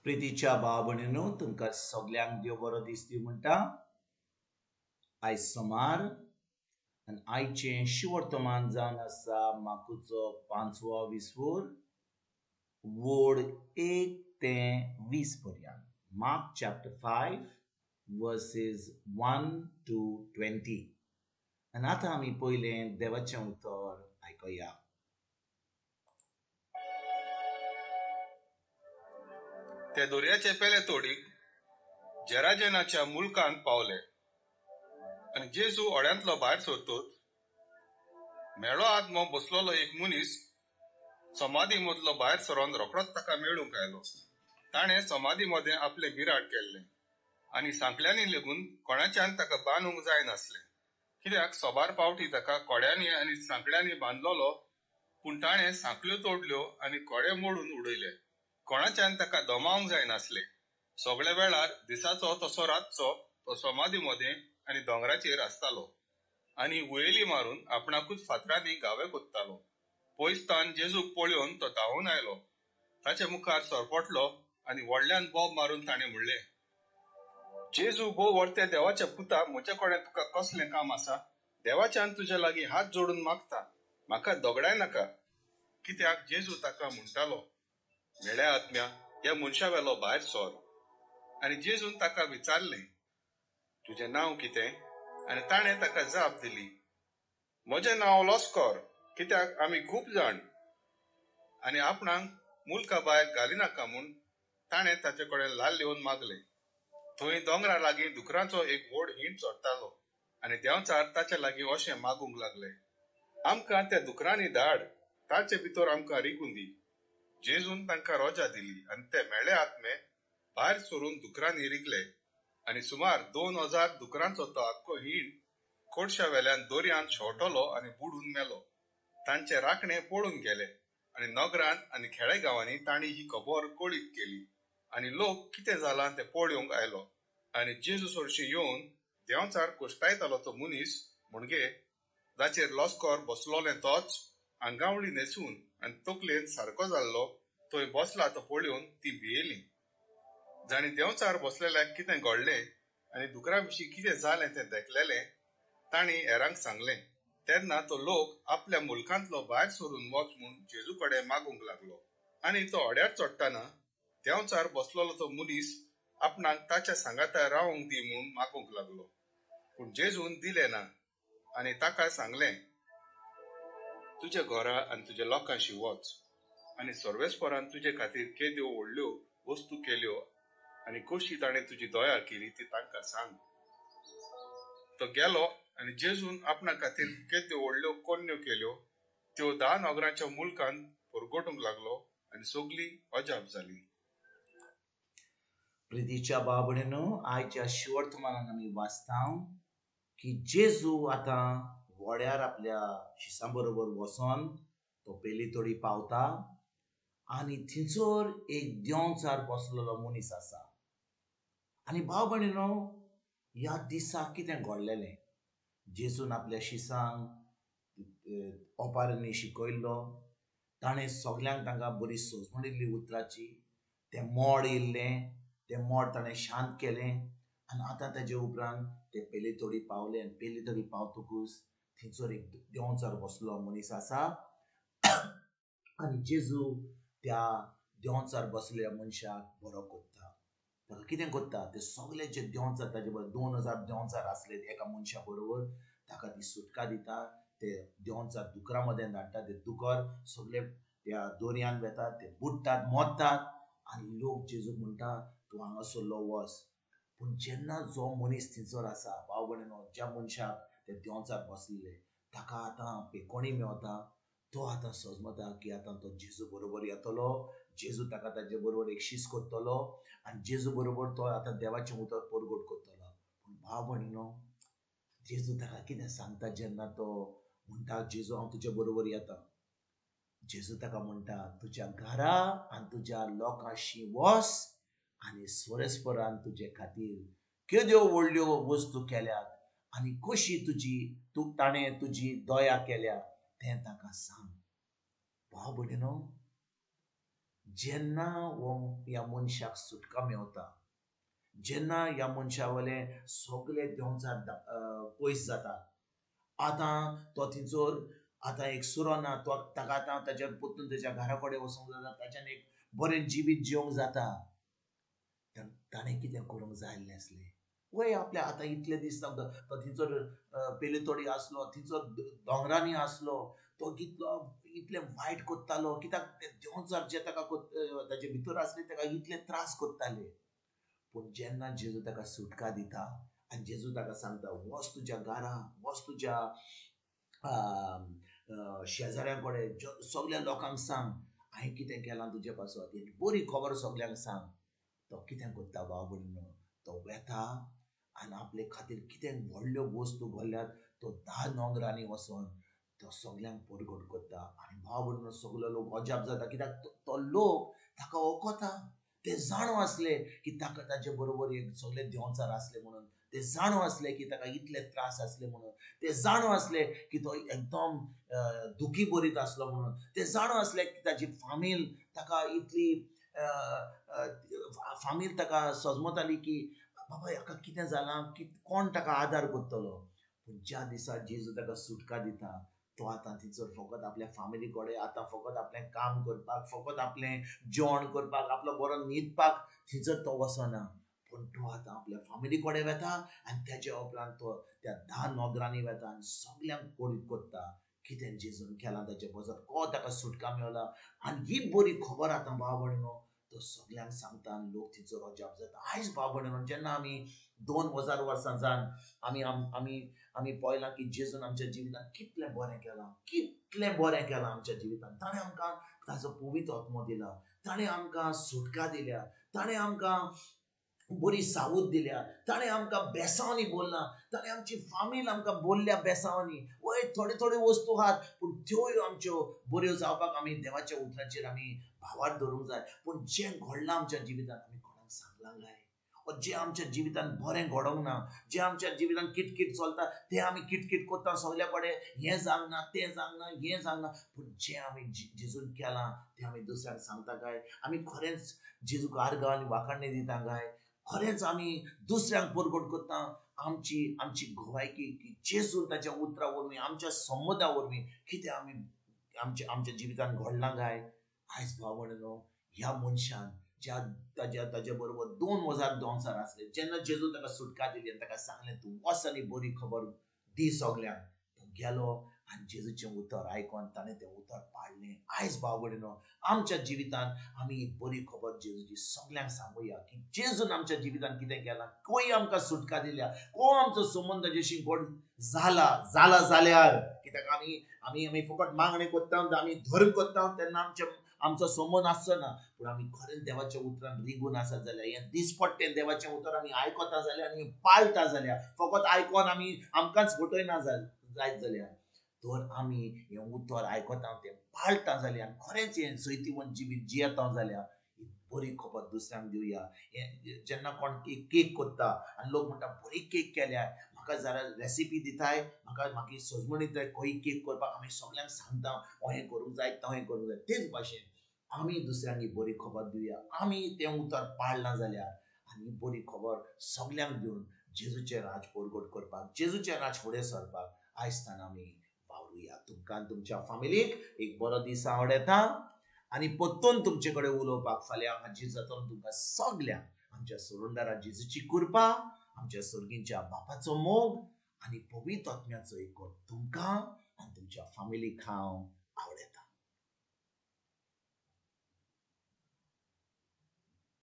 प्रितीच्या भाव भयणीनो, तुमकां सगल्यांक देव बरो दीस दी म्हणटा. आयज सोमार आनी आयचें शिवर्तमान जावन आसा माकुचो 5वो विस्वोर, वोड 1 ते 20 पर्यंत. Mark chapter 5 verses 1 to 20. आनी आतां आमी पयलें देवाचें उतर आयकुया. ते दर्याचे पेले तोडीक जेराजेनाच्या मुलकांत पावले आनी जेजू ओड्यांतलो भायर सरतोच मेळो आत्मो बसलेलो एक मनीस समाधी मदलो भायर सरोन रोखडोच ताका मेळूंक आयलो. ताणें समाधी मदें आपलें बिराड केल्लें आनी सांकळ्यांनी लेगून कोणाच्यान ताका बांदूंक जायनासलें, कित्याक सोबार पावटी ताका कोड्यांनी आनी सांकळ्यांनी बांदलेलो, पूण ताणें सांकळ्यो तोडल्यो आनी कोडे मोडून उडयले. कोणाच्यान ताका दमावंक जायनासलें. सगळे वेळार दिसाचो तसो रातचो तो समाधी मदें आनी दोंगराचेर आसतालो आनी हुयेली मारून आपणाकूच फातरांनी घावे कोत्तालो. पयसतान जेजूक पळोवन तो धांवून आयलो, ताचे मुखार सरपटलो आनी व्हडल्यान बोब मारून ताणें म्हणलें, जेजू भोव व्हडत्या देवाच्या पुता, म्हजे कडेन तुका कसलें काम आसा? देवाच्यान तुज्या लागीं हात जोडून मागता, म्हाका दगडाय नाका. कित्याक जेजू ताका म्हणटालो, मेळ्या आत्म्या, ह्या मनशा वेलो भायर सर. आनी जेजून ताका विचारलें, तुजें नांव कितें? आनी ताणें ताका जाप दिली, म्हजें नांव लस्कर, कित्याक आमी खूब जाण. आनी आपणाक मुलका भायर घालिनाका म्हूण ताणें ताचे कडेन लाल येवन मागलें. थंय दोंगरा लागीं दुकरांचो एक व्हड हींड चडटालो आनी देंवचार ताचे लागीं अशें मागूंक लागले, आमकां त्या दुकरांनी धाड, ताचे भितर आमकां रिगून दी. जेजून तांकां रोजा दिली आनी ते मेळे आत्मे भायर सरून दुकरांनी रिगले आनी सुमार 2000 दुकरांचो तो आख्खो हींड कोडशा वेल्यान दर्यांत शेंवटलो आनी बुडून मेलो. तांचे राखणे पळून गेले आनी नगरांत आनी खेडेगांवांनी तांणी ही खबर कळीत केली आनी लोक कितें जालां तें पळोवंक आयलो. आनी जेजू सरशी येवन देंवचार कोश्टायतालो तो मनीस म्हणजे जाचेर लस्कर बसलोलें तोच आंगावळी न्हेसून आनी तकलेन सारको जाल्लो थंय बसला तो पळोवन ती भियेली. जाणी देंवचार बसलेल्याक कितें घडलें आनी दुकरा विशीं कितें जालें तें देखलेलें तांणी हेरांक सांगलें. तेन्ना तो लोक आपल्या मुलकांतलो भायर सरून वच म्हूण जेजू कडेन मागूंक लागलो. आनी तो अड्यार चडटना देंवचार बसलेलो तो मनीस आपणाक ताच्या सांगाता रावंक दी म्हूण मागूंक लागलो, पूण जेजून दिलें ना आनी ताका सांगलें, तुज्या घरा आनी तुज्या लोकांशी वच आनी सर्वेस्परान तुजे खातीर केद्यो व्हडल्यो वस्तू केल्यो आनी कशी ताणें तुजी दया केली ती तांकां सांग. तो गेलो आनी जेजून आपणा खातीर केद्यो व्हडल्यो कोन्न्यो केल्यो त्यो 10 नगरांच्या मुलकांत परगटूंक लागलो आनी सगळी अजाप जाली. प्रितीच्या भाव भयणीनो, आयच्या शिवर्तमानान आमी वाचता की जेजू आतां व्हड्यार आपल्या शिसां बरोबर वचोन तो पेली तोडी पावता आनी थंयसर एक देंवचार बसलेलो मनीस आसा. आनी भाव भयणीनो, ह्या दिसा कितें घडलेलें, जेजून आपल्या शिसांक ओपारांनी शिकयल्लो, ताणें सगल्यांक तांकां बरी सजवण दिल्ली उतराची, तें मोड येयल्लें तें मोड ताणें शांत केलें आनी आतां ताजे उपरांत ते पेली तोडी पावले आनी पेली तोडी पावतकूच थंयसर एक देंवचार बसलो मनीस आसा आनी जेजू त्या देंवचार बसलेल्या मनशाक बरो करता. ताका कितें करता, ते सगळे जे देंवचार ताजे बरोबर 2000 देंवचार आसले एका मनशा बरोबर, ताका ती सुटका दिता. ते देंवचार दुकरा मदें धाडटा, ते दुकर सगळे त्या दर्यान वेतात, ते बुडटात, मरतात आनी लोक जेजूक म्हणटा, तूं हांगासरलो वच. पूण जेन्ना जो मनीस थंयसर आसा, भाव भयणीनो, ज्या मनशाक ते देंवचार बसलेले ताका आतां पेकोणी मेवता, तो आतां सजमता की आतां तो जेजू बरोबर येतलो, जेजू ताका ताजे बरोबर एक शीस करतलो आनी जेजू बरोबर तो आतां देवाचें उतर परगट करतलो. पूण भाव भयणीनो, जेजू ताका कितें सांगता जेन्ना तो म्हणटा, जेजू हांव तुज्या बरोबर येता, जेजू ताका म्हणटा, तुज्या घरा आनी तुज्या लोकांशी वच आनी स्वरेस्परान तुजे खातीर केद्यो व्हडल्यो वस्तू केल्यात आनी कशी तुजी ताणें तुजी दया केल्या तें ताका सांग. भाव भयणीनो, जेन्ना हो ह्या मनशाक सुटका मेवता, जेन्ना ह्या मनशा वयले सगळे देंवचार पयस जाता, आतां तो थंयसर आतां एक सुरो ना, तो ताका आतां ताच्या परतून ताच्या घरा कडेन वचूंक जाता, ताच्यान एक बरें जिवीत जिवंक जाता. ताणें कितें करूंक जाय आसलें आसलें? वय आपल्या आतां इतले दीस तो थंयसर पेलेतोडी आसलो, थंयसर दोंगरांनी आसलो, तो कितलो इतलें वायट करतालो, कित्याक ते देंवचार जे ताका ताजे भितर आसले ताका इतले त्रास करताले. पूण जेन्ना जेजू ताका सुटका दिता आनी जेजू ताका सांगता वच तुज्या घरा, वच तुज्या शेजाऱ्यां कडेन, सगल्या लोकांक सांग हांवें कितें केलां तुजे पासत, ही बरी खबर सगल्यांक सांग. तो कितें करता भाव भयणीनो, तो वेता आनी आपले खातीर कितें व्हडल्यो वस्तू भरल्यात तो 10 नोंगरांनी वचोन तो सगल्यांक परगट करता. आनी भाव भयणीनो सगलो लोक अजाप जाता, कित्याक तो लोक ताका वखता, ते जाणो आसले की ताका ताजे बरोबर एक सगळे देंवचार आसले म्हणून, ते जाणो आसले की ताका इतले त्रास आसले म्हणून, ते जाणो आसले की तो एकदम दुखी बरीत आसलो म्हणून, ते जाणो आसले की ताजी फामील ताका इतली फामील ताका सजमताली की बाबा हाका कितें जालां, की कोण ताका आदार करतलो. पूण ज्या दिसा जेजू ताका सुटका दिता, तो आतां थंयसर फकत आपल्या फामिली कडेन, आतां फकत आपलें काम करपाक, फकत आपलें जेवण करपाक, आपलो बरो न्हिदपाक थंयसर तो वचना, पूण तो आतां आपल्या फामिली कडेन वेता आनी तेज्या उपरांत तो त्या 10 नोगरांनी वेता आनी सगल्यांक कोरीत करता कितें जेजून केलां ताचे पासत, को ताका सुटका मेवला. आनी ही बरी खबर आतां भाव भयणीनो तो सगल्यांक सांगता आनी लोक थंयसर अजाप जाता. आयज भाव भयणीनो जेन्ना आमी 2000 वर्सां जावन आमी आमी आमी पळयलां की जेजून आमच्या जिवितांत कितलें बरें केलां, कितलें बरें केलां आमच्या जिवितांत. ताणें आमकां ताजो पवित्र आत्मो दिला, ताणें आमकां सुटका दिल्या, ताणें आमकां बरी सावूद दिल्या, ताणें आमकां बेसांवांनी बोल्लां, ताणें आमची फामील आमकां बोल्ल्या बेसांवांनी. वय थोड्यो थोड्यो वस्तू आहात पूण त्योय आमच्यो बऱ्यो जावपाक आमी देवाच्या उतराचेर आमी भावार्थ धरूंक जाय. पूण जें घडलां आमच्या जिवितांत आमी कोणाक सांगलां काय? जें आमच्या जिवितांत बरें घडोवंक ना, जें आमच्या जिवितांत किटकीट चलता तें आमी किटकीट करता सगल्या कडेन, हें जावंक ना, तें जावंक ना, हें जावंक ना, पूण जें आमी जेजून केलां तें आमी दुसऱ्यांक सांगता काय? आमी खरेंच जेजूक आर्गां आनी वाखाणणी दिता काय? खरेंच आमी दुसऱ्यांक परगट करता आमची आमची गवायकी की जेजून ताच्या उतरा वरवीं, आमच्या संबंदा वरवीं कितें आमी आमच्या आमच्या जिवितांत घडलां काय? आयज भाव भयणीनो ह्या मनशान ज्या ताज्या ताज्या बरोबर 2000 दोनसार आसले, जेन्ना जेजून ताका सुटका दिली आनी ताका सांगलें तूं वच आनी बरी खबर दी सगल्यांक, तो गेलो आनी जेजूचें उतर आयकोन ताणें तें उतर पाळ्ळें. आयज भाव भयणीनो आमच्या जिवितांत आमी एक बरी खबर जेजूची सगल्यांक सांगुया की जेजून आमच्या जिवितांत कितें केलां, खंय आमकां सुटका दिल्या, को आमचो संबंद ताजेशी गोड जाला जाला जाल्यार, कित्याक आमी आमी आमी फकत मागणें करता, आमी धर्म करता तेन्ना आमचे आमचो संबंद आसचो ना. पूण आमी खरेंच देवाच्या उतरान रिगून आसत जाल्यार, हें दिसपट्टें देवाचें उतर आमी आयकता जाल्यार आनी पाळटा जाल्यार, फकत आयकोन आमी आमकांच फटयना जायत जाल्यार, तर आमी हें उतर आयकता तें पाळटा जाल्यार आनी खरेंच हें जैतिवंत जिवीत जियेता जाल्यार ही बरी खबर दुसऱ्यांक दिवया. हें जेन्ना कोण केक करता आनी लोक म्हणटा बरी केक केल्या, म्हाका जरा रेसिपी दिताय, म्हाका म्हाका सजमणी दिताय खंय केक करपाक, आमी सगल्यांक सांगता हें करूंक जाय, तें करूंक जाय. तेच भाशेन आमी दुसऱ्यांक ही बरी खबर दिवया. आमी तें उतर पाळना जाल्यार आनी बरी खबर सगल्यांक दिवन जेजूचें राज परगट करपाक, जेजूचें राज फुडें सरपाक आयज आमी वावरुया. तुमकां तुमच्या फामिलीक एक बरो दीस आवडटा आनी परतून तुमचे कडेन उलोवपाक फाल्यां हाजीर जातलो. तुमकां सगल्यांक आमच्या सोडणदारा जेजूची कृपा, आमच्या सर्गींच्या बापाचो मोग आनी पवित्र आत्म्याचो एकवट तुमकां आनी तुमच्या फामिलीक हांव आवडटा.